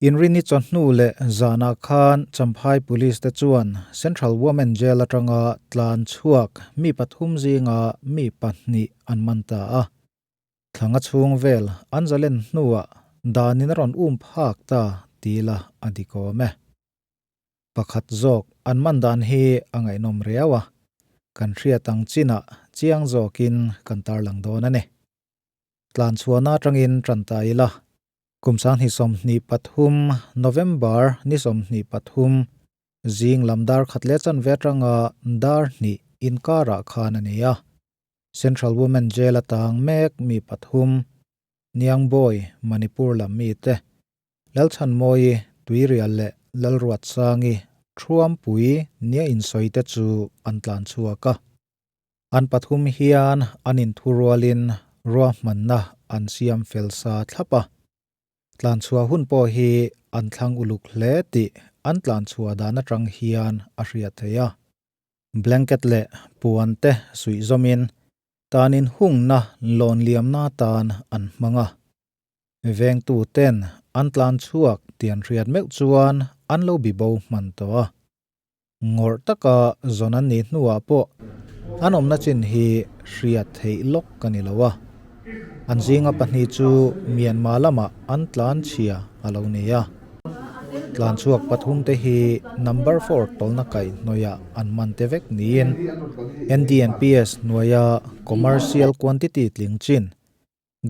Inrini chawhnu leh zanah khan Champhai Police te chuan Central Women Jail atanga tlan chhuak mi pathum zinga mi pahnih an man ta a. Thlanga chhung vel an zalen hnuah danin a rawn um phak ta ti la a dik awm e. Pakhat zawk an man dan hi a ngaihnawm riau a, kan hriat ang chinah chiang zawkin kan tarlang dawn a ni. Tlan chhuahna atangin tan ta ila. Kum 2023 November ni 23 zing lam dar khat leh chanve atanga dar hnih inkarah khan a ni a. Central Women Jail atang mek mi pathum, Niangbawi, Manipur lam mite, Lalchhanmawi, Tuirial leh Lalruatsangi, Thuampui nia insawite chu an tlan chhuak a. An pathum hian an inthurualin ruahmanna an siam fel sa thlap a. Tlanchhuah hun pawh hi an thlang uluk hle tih an tlanchhuah dan atang hian a hriat theih a. Blanket leh puan te suih zawmin tan inhungna lawn liamna tan an hmang a. Vengtu ten an tlanchhuak tih an hriat meuh chuan an lo bibo hman tawh a. Ngawrh taka zawn an nih hnuah pawh an awmna chin hi hriat theih lawk ka ni lo a. An zinga pahnih chu Myanmar lamah an tlan chhia a lo ni a. Tlan chhuak pathum te hi number four tawlna kaih hnuaiah an man te vek niin NDNPS hnuaia commercial quantity tling chin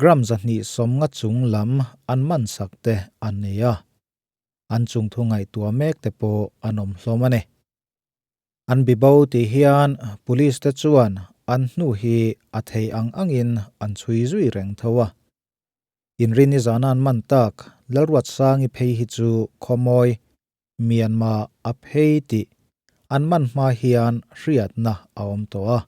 gram 250 chung lam an man sak te an ni a. An chungthu ngaihtuah mek te pawh an awm hlawm a ni. An bibo tih hian police te chuan an hnu hi a thei ang angin an chhui zui reng tho a. Inrini zana an man tak Lalruatsangi phei hi chu Khawmawi, Myanmar a phei tih an man hma hian hriatna a awm tawh a.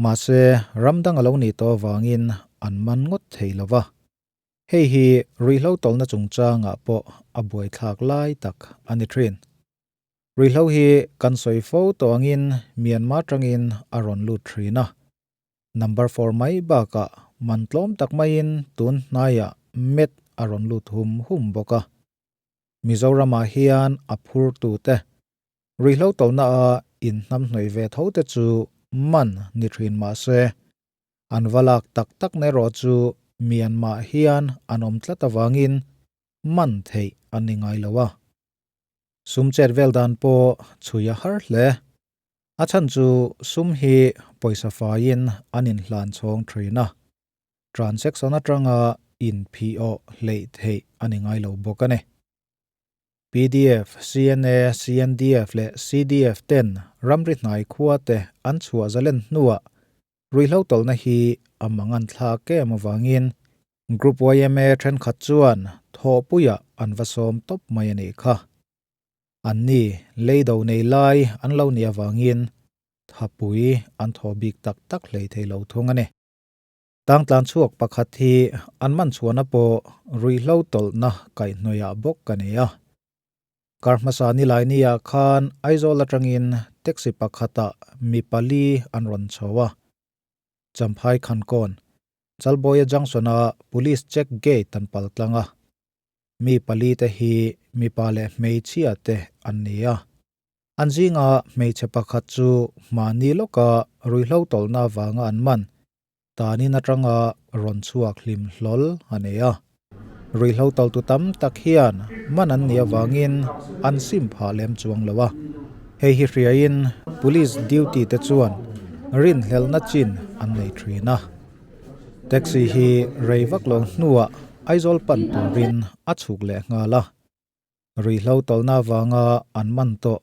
Mahse ram dang a lo nih tawh avangin an man ngawt thei lo va. Hei hi ruihhlo tawlna chungchangah pawh a buaithlak lai tak a ni thin. Ruihhlo hi kan sawi fo tawh angin Myanmar tangin a rawn lut thin a. Number four mai bakah man tlawm tak maiin tun hnaiah met a rawn lut hum hum bawk a. Mizoramah hian a phurtute ruihhlo tawlna a inhnamhnawih ve tho te chu man ni thin mah se, An va lak tak tak na erawh chu Myanmar hian an awm tlat avangin man theih an ni ngai lo a. Sum chet vel dan pawh chhui a har hle. A chhan chu sum hi pawisa faiin an inhlan chhawng thin a. Transaction atanga inphih awh hleih theih a ni ngai lo bawk a ni. Pdf, CNA, CNDF leh CDF ten ramri hnai khua te an chhuah zalen hnuah ruihhlo tawlhna hi a mangan thlak em avangin Group yma thenkhat chuan thawhpuiah an va sawm tawp mai a nih kha. Anni leido nei lai an lo nih avangin thapui an thaw bik tak tak hlei thei lo thung a ni. Tangtlan chhuak pakhat hi an man chhuahna pawh ruihhlo tawlhna kaihhnawihah bawk a ni a. Kar hmasa nilai niah khan Aizawl atangin taxi pakhatah mi pali an rawn chho a. Champhai Khankawn, Chalbawia Junction-a Police Check Gate an pal tlang a. Mi pali te hi mipa leh hmeichhia te an ni a. An zinga hmeichhe pakhat chu mahni lawka ruihhlo tawlhna avanga an man tanin atanga rawn chhuak hlim hlawl a nei a. Ruihhlo tawltu tam tak hian man an nih avangin an sim phah lem chuang lo a. Hei hi hriain police duty te chuan rinhlelhna chin an nei thin a. Taxi hi rei vak lo hnuah Aizawl pan turin a chhuk leh nghal a. Ruihhlo tawlhna avanga an man tawh.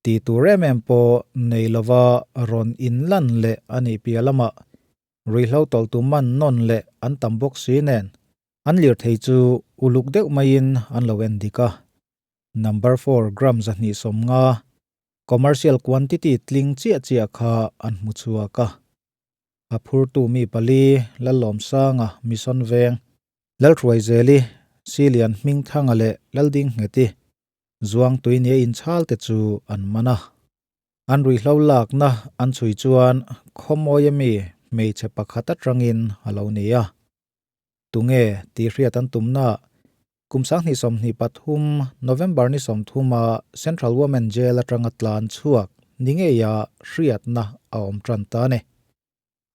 Ti tur em em pawh nei lova rawn inlan leh a nih piah lamah ruihhlo tawlhtu man nawn leh an tam bawk si nen an lirthei chu uluk deuh maiin an lo en dik a. Number four gram 250 commercial quantity tling chiah chiah kha an hmu chhuak a. A phurtu mi pali Lallawmsanga Mission Veng, Lalhruaizeli, Silian Hmingthanga leh Laldinghngeti Zuang tui nia inchhal te chu an man a. An ruihhlo lakna an chhui chuan khawmawia mi hmeichhe pakhat atangin a lo ni a. Tunge tih hriat an tumna? Kum 2023 November ni 30 a Central Women Jail atanga tlan chhuak ni ngeia hriatna a awm tan ta a ni.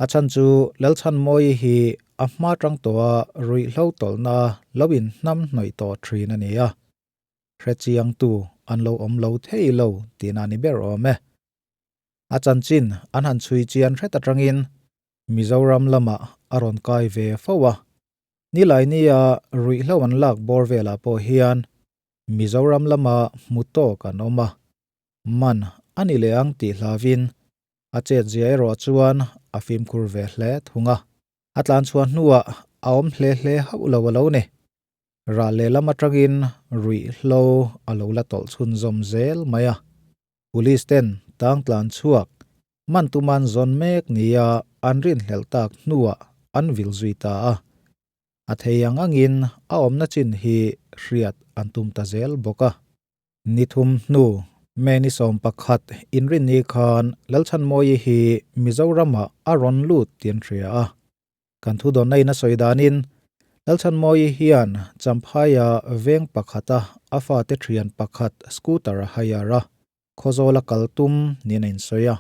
A chhan chu Lalchhanmawii hi a hma tang tawha ruihhlo tawlhna lo inhnam hnawih tawh thin a ni a, hrechiangtu an lo awm lo thei lo tihna a ni ber awm e. A chanchin an han chhui chian hret atangin Mizoram lamah a rawn kai ve fo a, Nilaini-a ruihhlo an lak bawr velah pawh hian Mizoram lama hmu tawk an awm a, man a ni leh ang tih hlauhin a chet zia erawh chuan a fimkhur ve hle thung a. A tlanchhuah hnuah a awm hle hle hauh lo a lo ni. Rah lehlam atangin ruihhlo a lo la tawlh chhunzawm zel mai a. Police ten tang tlan chhuak man tuman zawn mek nia an rinhlelh tak hnuah an vil zui ta a. A thei ang angin a awmna chin hi hriat an tum ta zel bawk a. Ni thum hnu, May ni 11 inrinni khan Lalchhanmawii hi Mizoramah a rawn lut tih an hria a. Kan thudawnna in a sawi danin Lalchhanmawii hian Champhaia veng pakhata a fate thian pakhat scooter a hire a, Khawzawla kal tum niin a insawi a.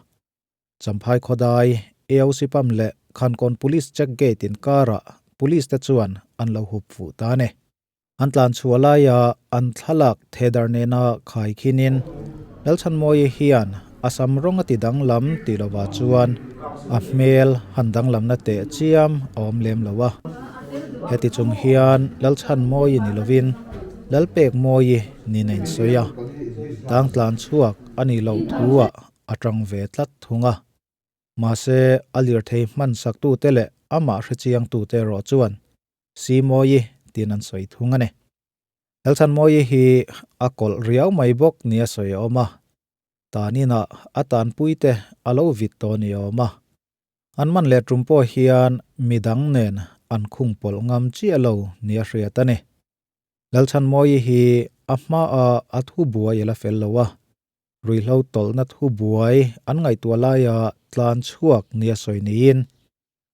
Champhai khawdai, AOC pump leh Khankawn Police check gate inkarah Police te chuan an lo hup fuh ta a ni. An tlanchhuah laia an thlalak thedar nena khai khinin Lalchhanmawii hian a sam rawng a ti danglam tih lovah chuan a hmel han danglamna teh chiam a awm lem lo a. Heti chung hian Lalchhanmawii ni lovin Lalpekmawii nin a insawi a, tang tlanchhuak a nih loh thu-ah a tang ve tlat thung a. Mahse, a lirthei hmansaktute leh amah hrechiangtute erawh chuan Simawi tiin an sawi thung a ni. Lalchhanmawi hi a kawlh riau mai bawk nia sawi a awm a, tan inah a tanpuite a lo vit tawh ni a awm a. An man leh tum pawh hian midang nen an khung pawlh ngam chiah lo nia hriat a ni. Lalchhanmawi hi a hmaah a thu buai a la fel lo a, ruihhlo tawlhna thu buai an ngaihtuah laia tlan chhuak nia sawi niin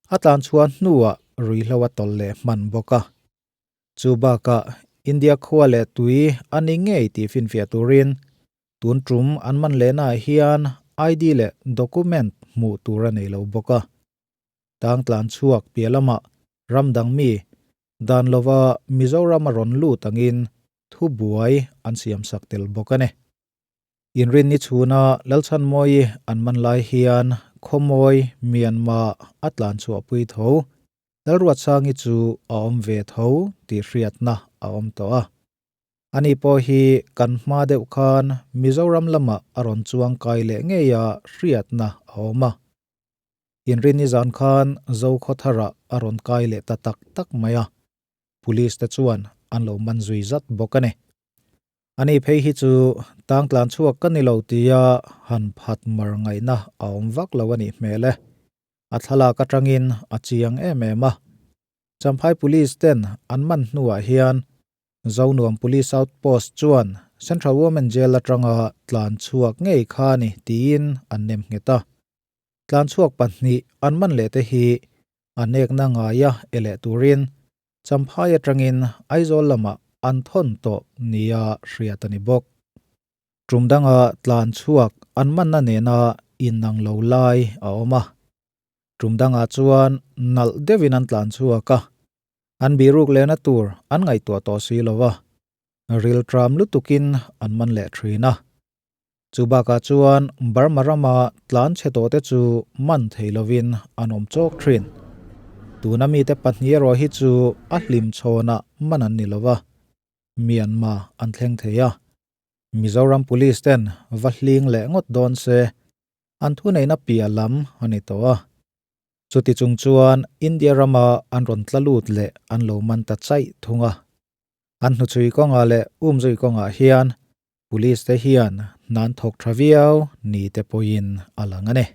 A tlan chhuah hnuah ruihhlo a tawlh leh hman bawk a. Chu bakah India khua leh tui a ni ngei tih finfiah turin tun tum an man lehnaah hian ID leh document hmuh tur a nei lo bawk a. Tang tlan chhuak piah lamah ram dang mi dan lova Mizoram a rawn lut angin thubuai an siamsak tel bawk a ni. Inrinni chhuna Lalchhanmawii an man lai hian Khawmawi, Myanmar, a tlan chhuahpui tho. Lalruatsangi chu a awm ve tho tih hriatna a awm tawh a. Ani pawh hi kan hma deuh khan Mizoram lamah a rawn chuang kai leh ngeia hriatna a awm a. Inrinni zan khan Zokhawtharah a rawn kai leh ta tak tak mai a. Police te chuan an lo man zui zat bawk a ni. Ani phei hi chu tang tlan chhuak ka ni lo tia han phat mar ngaihna a awm vak lo a nih hmel e. A thlalak atangin a chiang em em a. Champhai Police ten an man hnuah hian Zonuam Police Outpost chuan Central Women Jail atanga tlan chhuak ngei kha ni tiin an nem nghet a. Tlan chhuak pahnih an man leh te hi a nekna ngaia e leh turin Champhai atangin Aizawl lamah an thawn tawh nia hriat a ni bawk. Tum danga tlan chhuak an manna nena inang lo lai a awm a. Tum dangah chuan nalh deuhin an tlan chhuak a, an biruk lehna tur an ngaihtuah tawh si lo va, riltram lutukin an man leh thin a. Chu bakah chuan Burma rama tlan chhe tawhte chu man thei lovin an awm chawk thin. Tuna mite pahnih erawh hi chu a hlim chhawnah man an ni lova, Myanmar an thleng thei a. Mizoram Police ten va hling leh ngawt dawn se, an thuneihna piah lam a ni tawh a. Chuti chung chuan India rama an rawn tla lut leh an lo man ta chaih thung a. An hnuchhui kawngah leh umzui kawngah hian Police te hian hna an thawk tha viau ni te pawhin a lang a ni.